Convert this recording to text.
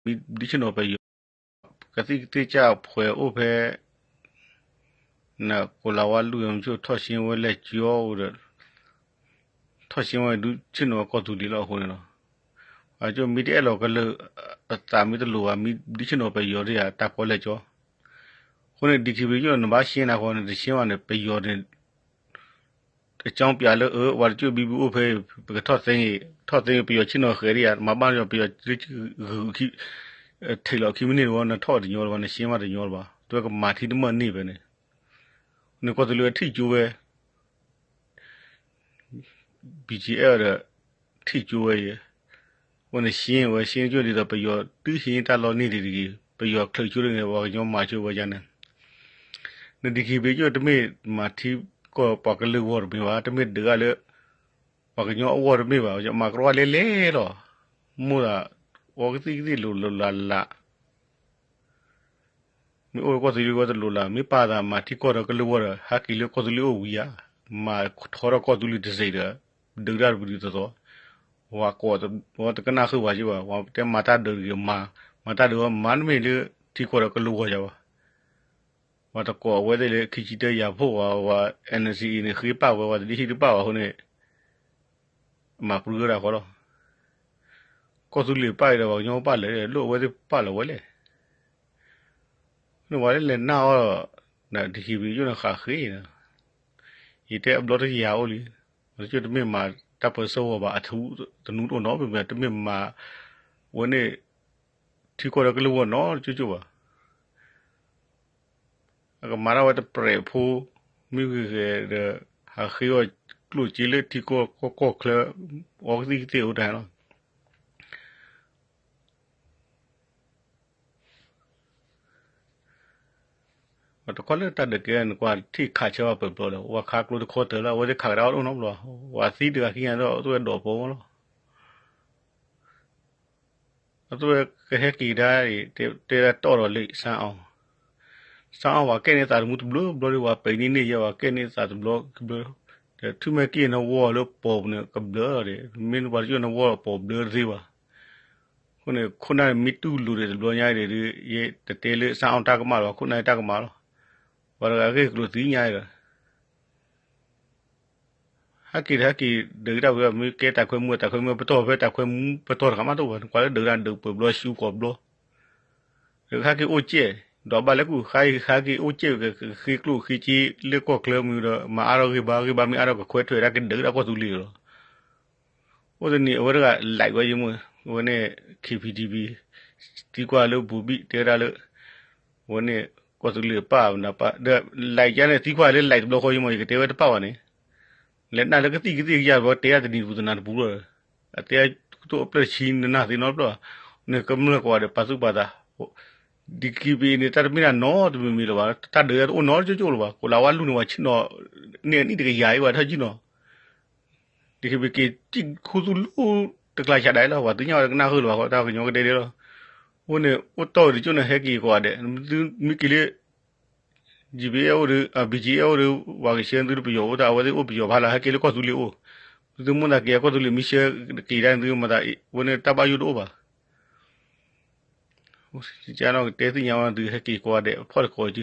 မ့ၢ်ဒုးဆ့ၣ်နီၤပယီၤ ကသံၣ်ကသ့ၣ်ကၢ်ဖှဲးအိၣ်ဖဲ နကိးလၤဝါလူၢ်မ့ၢ်ဆိ ထီၣ်ရှ့ဝဲလဲၣ်ကၠီအိၣ်ဒီး ထီၣ်ရှ့ဝဲဒုးဆ့ၣ်နီၤဝဲကီၢ်သူလ့ၤလီၤအဃိန့ၣ်လီၤ. အကၠိမ့ၢ်တအဲၣ်လီၤကလုာ် ပသးမ့ၢ်တလိၤဘၣ် မ့ၢ်ဒုးဆ့ၣ်နီၤပယီၤဒ်ယၤတၢ်ကီလဲၣ်ကၠီ. အဃိန့ၣ် ဒ်ခံဘ့ၣ်ကၠိ နဘၣ်ရှ့နၤဃီ နတရှ့ဘၣ်န့ၣ် ပယီၤန့ၣ် အကၠီပၠးလၢအ ပှၤတကၠိဘံဘူအိၣ်ဖဲ ပကထီၣ်သ့န့ၣ် ထီၣ်သ့န့ၣ် ပယီၤဆ့ၣ်နီၤဃဲၤဒ်ယၤ မၤဘၣ်ယီၤ ပယီၤဂုာ် ထံးလီၤခံမံးနံးတဝီ နထီၣ်တညီလၢၤဘၣ် နရှ့မးတညီလၢၤဘၣ် တဲဝဲကမၤထံတမၢၢ်န့ၢ်ဖဲန့ၣ် န့ၣ်ကီၢ်သူလ့ၤထံၣ်ကၠိဝဲ BGF ဒီး ထံၣ်ကၠိဝဲအံၤ အဃိန့ၣ် ရှ့ဝဲ ရှ့ကၠိဒ်သိး ပယီၤတုၤဟံးတၢ်လီၢ်န့ၢ်ဒံးတဂ့ၤ ပယီၤချုးကၠိတဂ့ၤ ပှၤကညီမၤဆိဝဲဒ်န့ၣ် န ဒ်ခံဘ့ၣ်ကၠိ တမ့ၢ်မၤထံကီၢ်ပှၤကလုာ်ဂီၢ်တမ့ၢ်ဘၣ် တမ့ၢ်ဒုးဂၤလၢ ပှၤကညီအဂီၢ်တမ့ၢ်ဘၣ် မၤကရီလၢလဲၤလီၤ မိၢ်သး အီကသံၣ်ကသ့ၣ်လိၤလိၤလးလး မ့ၢ်အိၣ်ကီၢ်သူလ့ၤဝဲတလိၤလး မ့ၢ်ပာ်သးမၤထံကီၢ်ဒီးကလုာ်ဂီၢ်ဒီး ဟဲက့ၤလၢကီၢ်သူလ့ၤအိၣ်ဝံၤဧါ, မၤထီထီၣ်ကီၢ်သူလ့ၤတစ့ဒီး ဒုးတၢ်တပဒုးတသီ, ဝၤကိး ဝဲတကနၣ်ဃုာ်ဝဲက့ဘၣ်, ဝဲတဲမၤတၢ်ဒုးတဂ့ၤမၤ, မၤတၢ်ဒုးဝဲ မၤတမ့ၢ်လၢထံကီၢ်ဒီးကလုာ်ဂီၢ်ယၤဘၣ်. ပှၤတကိးအဝဲသ့ၣ်လၢခံဆံတၢယၤဖှိၣ်ဝဲ, ဝဲ NCA န့ၣ် ဃ့ပာ်ဝဲ ဝဲတဒ်ဟံၣ်တပာ်ဘၣ်အဃိန့ၣ် မၤပြူဝဲဒၣ်ဃီလီၤ. ကီၢ်သူလ့ၤပာ်အံၤဒီး ပှၤကညီပာ်လၢာ် လိၣ်အဝဲသ့ၣ်ပာ်လီၤဝဲလဲၣ်. န့ၣ်ဝဲလဲၤနၢ်အီၤ, ဒ်ခံဘ့ၣ်ကၠိန့ၣ် ဃးဃ့, ယတဲအဘျီတယၤအိၣ်လံ, ပှၤတကၠိတမ့ၢ်မၤတၢ်ပၢဆှၢဝဲဘၣ်, အထူတနူတအိၣ်နီတမံၤ, တမ့ၢ်မၤဝဲန့ၣ် ထံကီၢ်ဒီးကလုာ်ဂီၢ်နီတကၠိကၠိဘၣ်. အကမၤတၢ်ဝဲတပြဲးဖိ, မ့ၢ်ဂ့ၤဂ့ၤဒီး ဟးဃ့အီၤကျိၣ်စ့လၢထံကီၢ်ကီၢ်ချၢ, အီကသံၣ်ကသ့ၣ်အိၣ်တၢ်လီၤ. ပှၤတခီလၢတၢ်ဒုးကဲ နကွၢ်ထံၣ်ခးဆၢဝဲပၢၤဘျီလီၤ, ဝဲခးကျိတခီတၢၢ်လၢ အဝဲသ့ၣ်ခးကဒါအိၣ်တအိၣ်နီတဘျီ, ဝဲသံတဂၤခံဂၤဒီး အဝဲသ့ၣ်ဝဲဒိးပီမီၤလီၤ. အဝဲသ့ၣ်ဝဲကဟဲက့ၤကဒါအံၤ, တဲဒၣ်တီၢ်ဒီးလံာ်စၣ်အီၣ်, စၣ်အီၣ်ဝဲကဲန့ၢ်သးသမူတဘျီဘျီဒီး ဝဲပံၤန့ၢ်န့ၢ်ယဲ ဝဲကဲန့ၢ်သးတဘျီဘျီ, ဒီးထုးမဲာ်က့ၤနဝီၤလၢပိာ်ပူၤန့ၣ် ကဘျၢလီၤဒီး, မ့ၢ်ပှၤတကၠိၢ်နဝီၤပိာ်ဘျၢတသ့ဘၣ်. အဃိန့ၣ် ခိၣ်နၢ်မ့ၢ်တူၢ်လိာ်ဒီးတဘျီညါအံၤဒီး ယတတဲလၢစၣ်အီၣ်တၢ်ကမၣ်လီၤ, ခိၣ်နၢ်တၢ်ကမၣ်လီၤ. ပှၤတဂၤဂ့ၢ်ကျိၤသံညါအံၤဒီး ဟဲက့ၤဒီးဟဲက့ၤ ဒုးတၢ်ဝဲ မ့ၢ်ကဲတၢ်ခွဲမူ တၢ်ခွဲမူပတီၢ်ဖဲတၢ်ခွဲမူပတီၢ်တခါမးတအိၣ်ဘၣ်, နကွၢ်လၢဒုးတၢ်ဒုးပှဲၤဘျီ ဆူကီၢ်ဘျီ, ဒီးဟဲက့ၤအိၣ်ကဲၣ်, ဒီးဘၣ်လဲၤကူၣ် ဟဲက့ၤအိၣ်ကဲၣ် ကဃ့ကျိၣ်ဃ့စ့လၢကီၢ်ချၢမုၢ်ဒီး မၤအါထီၣ်ဂ့ၢ်ဘါ ဂ့ၢ်ဘါမ့ၢ်အါထီၣ်ကခွဲးထွဲးတၢ်ကဒုးတၢ်ကီၢ်သူလ့ၤလီၤ. အိၣ်တနံၤအဝဲတဂၤ like ဝဲယမိၢ်, အဝဲန့ၣ် KPDP သံကွၢ်လၢဘူဘံၣ်တဲဝဲဒၣ်လၢ အဝဲန့ၣ် ကီၢ်သူလ့ၤပာ်နပာ် ဒီး like ယါန့ၣ် သံကွၢ်လၢ like တဘျီဃီယမိၢ် ယကတဲဝဲတပာ်ဘၣ်န့ၣ်, လဲၤနၢ်လၢကသံၣ်ကသ့ၣ်ကယၤတဘျီ တဲဒၣ်တနံၤတပူၤသနၤတပူၤလီၤ. အတဲကတိၢ်အပျဲၢ်တဆံနနၢ်သ့နီတဘျီ, န့ၣ်ကမျၢၢ်ကိးဂၤဒဲး ပာ်သူၣ်ပာ်သး ဒ်ခံဘ့ၣ်န့ၣ် တၢ်တမ့ၢ်တၢ်နီတမံၤမံၤလၢၤဘၣ်, တၢ်ဒုးတအိၣ်နီတကၠိကၠိလၢၤဘၣ်, ကိးလၤဝါလူၢ်န့ၣ် ပှၤဆ့ၣ်နီၤ န့ၢ်အနံၣ်တကယၤအံၤ ပှၤထီၣ်ဆ့ၣ်နီၤ ဒ်ခံဘ့ၣ်က့ၤစံၣ်ခူသူၣ်လူၢ်တကျါဆးဒၣ်လီၤ, ပှၤသ့ၣ်ညါဝဲတကနၣ်ဃုာ်လၢၤဘၣ်ဃီ တၢ်ကညီကဒဲဒဲလီၤ. အဃိန့ၣ် အိၣ်တီၢ်ဝဲတကၠိန့ၣ် ဟဲက့ၤကိးဂၤဒဲး, မ့ၢ်က့ၤလၢ GBA အိၣ်ဒီး BGF အိၣ်ဒီး ပှၤကဆှၢသုလၢပယီၤအိၣ်တၢ် အဝဲသ့ၣ်အိၣ်ပယီၤဖးလၢ ဟဲက့ၤလၢကီၢ်သူလ့ၤအိၣ်, သုမိၢ်သးက့ၤအကီၢ်သူလ့ၤမ့ၢ်ဆှၢက့ၤတၢ်န့ၣ် သုမၤသးအံၤ အဝဲန့ၣ်တၢ်ဘၣ်ယိၣ်တအိၣ်ဘၣ်. ကကနီၣ်ကတဲသ့ၣ်ညါဝဲသုဟဲက့ၤကိးဂၤဒဲး ဖီၣ်တကိးစု